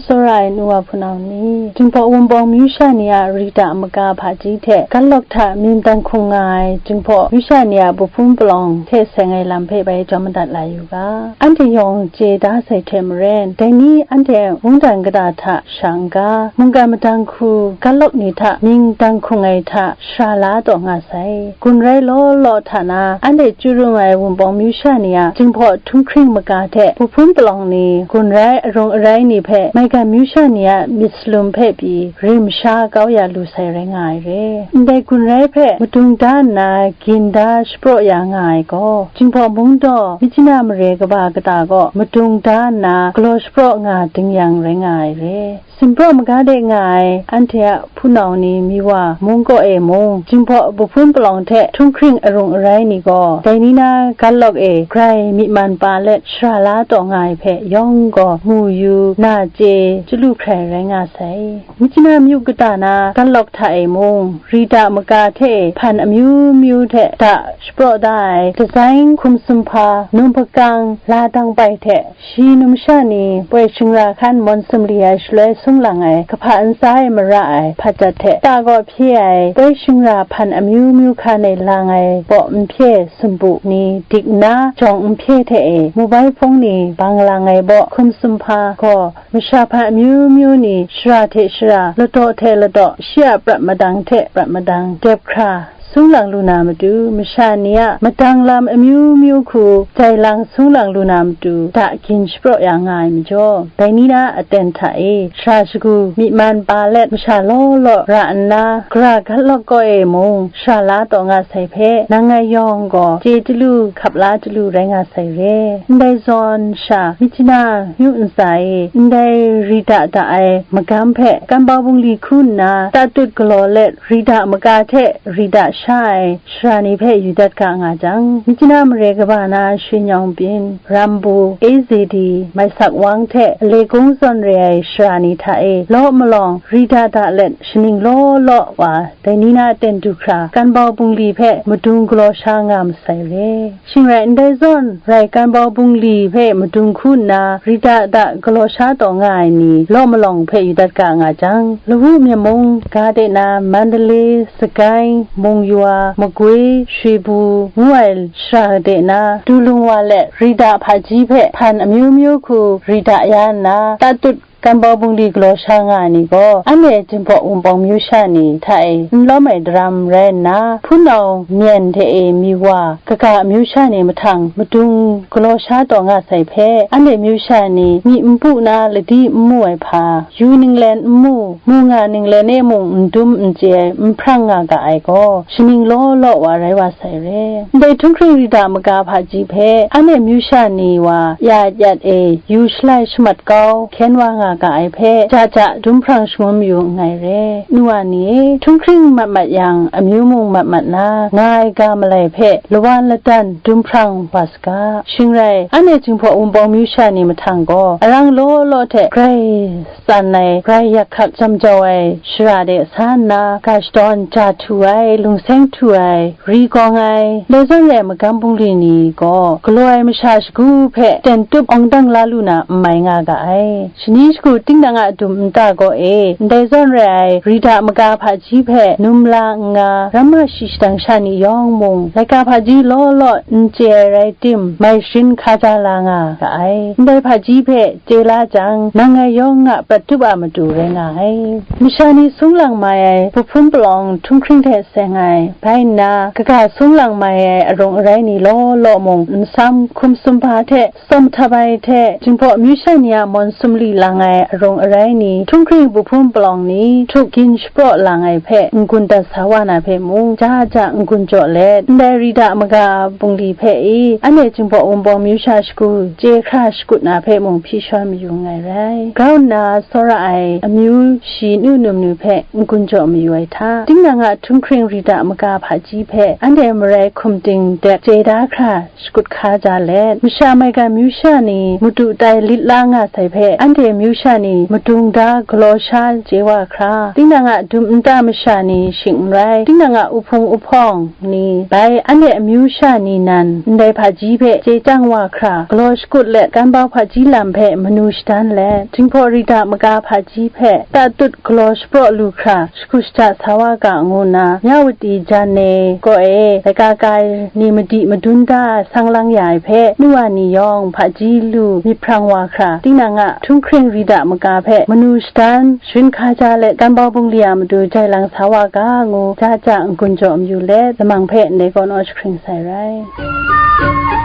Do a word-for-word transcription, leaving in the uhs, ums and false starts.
Tsawra ai nu wa hpunau ni, Jinghpaw Wunpawng myu sha ni a Rita maka hpaji hte Galok hta mying dan hkung nga ai Jinghpaw myu sha ni a bahpun palawng hte seng ai lam hpe bai jawm madat la yu ga. Anhte yawng chye da sai hte maren, dai ni anhte mungdan kata hta sha n-ga, mungkan madang hku Galok ni hta mying dan hkung ai hta shara la taw nga sai. Gun rai law law hta na, anhte chyu rum ai Wunpawng myu sha ni a Jinghpaw htunghkring maka hte bahpun palawng ni, gun rai arung arai ni hpe maigan myu sha ni a myit salum hpe pyi rim sha kau ya lu sai rai nga ai re. Ndai gun rai hpe madung da nna gin da shapraw ya nga ai gaw, Jinghpaw mung daw Myitkyina mare kaba kata gaw madung da nna galaw shapraw nga ding yang rai nga ai re. Simpraw maga de nga ai anhte a hpunau ni Miwa mung kaw e mung, Jinghpaw bahpun palawng hte htunghkring arung arai ni gaw, dai ni na Galok e grai myi man pa let shara la taw nga ai hpe yawng gaw mu yu, na chye, chyalu hkrai rai nga sai. Myitkyina myu kata na Galok hta e mung, Rita maka hte hpan amyu myu hte da shapraw da ai, design hkum sumhpa, num hpakang, la dang bai hte, shi numsha ni poi shingra hkan mawn sumli ai shaloi sung lang ai, kahpa ntsa e mara ai hpat jat hte ta gaw hpye ai, poi shingra hpan amyu myu hkan e lang ai baw nhpye sumpu ni dik nna, jawng nhpye hte e mobile phone ni bang lang ai baw hkum sumhpa gaw, masha hpan amyu myu ni shara hte shara, ladaw hte ladaw, shi a prat madang hte prat madang dep hkra, sung lang lu na matu, masha ni a madang lam amyu myu hku jai lang sung lang lu na matu, da gin shapraw ya nga ai majaw, dai ni na aten hta e, shara shagu myi man pa let masha law law ra nna, gara Galok kaw e mung shara la taw nga sai hpe, nang ngai yawng gaw chye chyalu hkap la chyalu rai nga sai re. Ndai zawn sha, Myitkyina myu ntsa e, ndai Rita da ai magam hpe, kan bau bungli hku nna tatut galaw let, Rita maka hte Rita sha ai shara ni hpe yu dat ga nga jang, Myitkyina mare kaba na Shwe Nyawng Byin, Rambu, Ezedi, Maisak Wang hte Alekung zawn re ai shara ni hta e law malawng Rita da let shaning law law wa, dai ni na ten du hkra, kan bau bungli hpe madung galaw sha nga masai re. Shing rai ndai zawn rai, kan bau bungli hpe madung hku nna Rita da galaw sha taw nga ai ni law malawng hpe yu dat ga nga jang, lawu myit mung ga de na Mandalay, Sagai, Mungyawa, Magwi, Shwibu ngu ai shara de na du lung wa let, Rita hpaji hpe hpan amyu myu hku Rita ya nna, tatut kan bau bungli galaw sha nga ai ni gaw, anhte Jinghpaw Wunpawng myu sha ni hta e n lawm ai daram rai nna, hpunau myen hte e Miwa kaga myu sha ni mahtang madung galaw sha taw nga sai hpe, anhte myu sha ni myi n pu na ladi n mu ai hpa, yu ninglen n mu, mu nga ninglen e mung n dum n chye ai n hprang nga ga ai gaw, shaning law law wa rai wa sai re. Ndai htunghkring Rita maka hpaji hpe anhte myu sha ni wa ya yat e yu shalai shamat kau hkyen wa nga ga ai hpe, ja ja dum hprang shangun mayu nngai re. Nu wa ni e, htunghkring mat mat yang, amyu mung mat mat na nga ai ga malai hpe lawan ladan dum hprang wa saga. Shing rai, anhte Jinghpaw Wunpawng myu sha ni mahtang gaw, arang law law hte grai tsan ai, grai yak hkak jam jau ai shara de sa nna, ga shadawn ja htu ai, lungseng htu ai, ri gawng ai, ndai zawn re ai magam bungli ni gaw, galaw ai masha shagu hpe ten tup awng dang la lu na n mai nga ga ai. Shani shagu tinang a dum nta gaw e, ndai zawn re ai Rita maka hpaji hpe num la n nga, ramma shi shadang sha ni yawng mung, laika hpaji law law n chye ai rai tim, mai sharin hkaja la nga ga ai. Ndai hpaji hpe chye la jang, nang ngai yawng a prat tup a matu rai nga ai. Masha ni sung lang mai ai, bahpun palawng htunghkring hte seng ai, bai nna, kaga sung lang mai ai arung arai ni law law mung, nsam hkum sumhpa hte, tsawm htap ai hte, Jinghpaw myu sha ni a mawn sumli lang ai arung arai ni, htunghkring bahpun palawng ni, htuk gin shapraw lang ai hpe n-gun dat sa wa na hpe mung, ja ja n-gun jaw let, ndai Rita maka bungli hpe i, anhte Jinghpaw Wunpawng myu sha shagu chye hkra shakut na hpe mung hpyi shawn mayu nngai rai. Grau nna tsawra ai amyu shi nu num nu hpe n-gun jaw mayu ai hta, tinang a htunghkring Rita maka hpaji hpe anhte marai hkum ting dep chye da hkra shakut hkaja let, masha maigan myu sha ni madu tai lit la nga sai hpe, anhte myu sha ni madung da galaw sha chye wa hkra, tinang a dum nta masha ni shing n rai, tinang a uhpung uhpawng ni bai, anhte amyu sha ni nan ndai hpaji hpe chye chyang wa hkra, galaw shakut let, kan bau hpaji lam hpe manu shadan let, Jinghpaw Rita maka hpaji hpe tatut galaw shapraw lu hkra, shakut shada sa wa ga, ngu nna, Myawaddy jan e kaw e laika kai ni madi madun da ai sang lang ya ai hpe, nu wa ni yawng hpaji lu myit hprang wa hkra, tinang a htunghkring Rita maka hpe manu shadan, sharin hkaja let, kan bau bungli a matu jai lang sa wa ga, ngu ja ja n-gun jaw mayu let, lamang hpe ndai kaw naw jahkring sai rai.